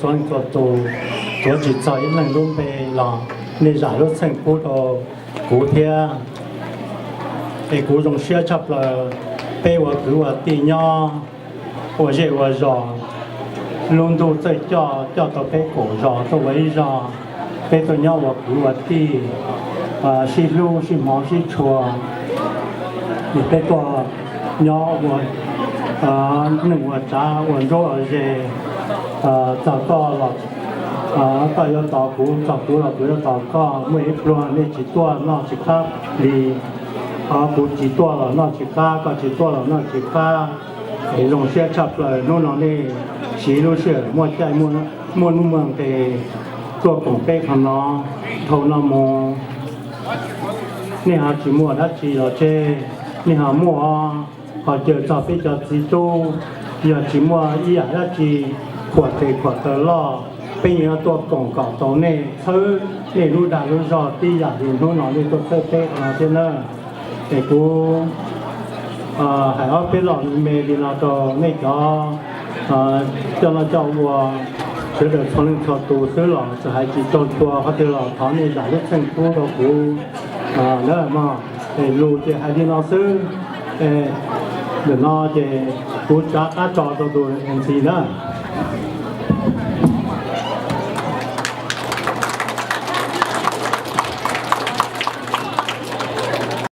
txhua leej txhua tus, tuav tsis txog ib leeg lub npe los nej zam lub txim pub rau kuv thiab. Es kuv zoo siab tshaj plaws, peb ua kwv ua tij nyob ua zej ua zos, lub ntuj txawj coj, coj tau peb kaum zos tuaj ua ib zos, peb tuaj nyob ua kwv ua tij, sib hlub sib hmov sib tshua, es peb tuaj nyob ua neej ua tsav ua ntsuab ua zes, txog koj los koj yuav tos kuv, txog kuv los kuv yuav tos koj, muaj ib pluag nej tsis tuaj noj tsis qab li, kuv tsis tuaj los noj tsis qab, koj tsis tuaj los noj tsis qab. Es zoo siab tshaj plaws hnub no nej siv lub sij hawm muaj caij muaj lub muaj nqis tuaj koom peb qhov no. Dhau no mus nej ho tsis muaj dab tsi los tseg, nej ho muaj, ho caw txog peb cov txiv tub, yog tsis muaj ib yam dab tsi khuam tes khuam taw loj, peb yeej yuav tuaj koom kom tau nej txhawb nej lub dag lub zog tib yam li hnub no nej tuaj txhawb peb qhov no thiab na. Es kuv hais ob peb lo me me li no rau nej cov coj noj coj ua sawv daws txhua leej txhua tus xwb los txawm hais tsis tau txhua qhov twg los thov nej zam lub txim pub rau kuv na mog. Es lus ces hais li no xwb. Ntawm no ces kuv rov qab tso rau tus MC na.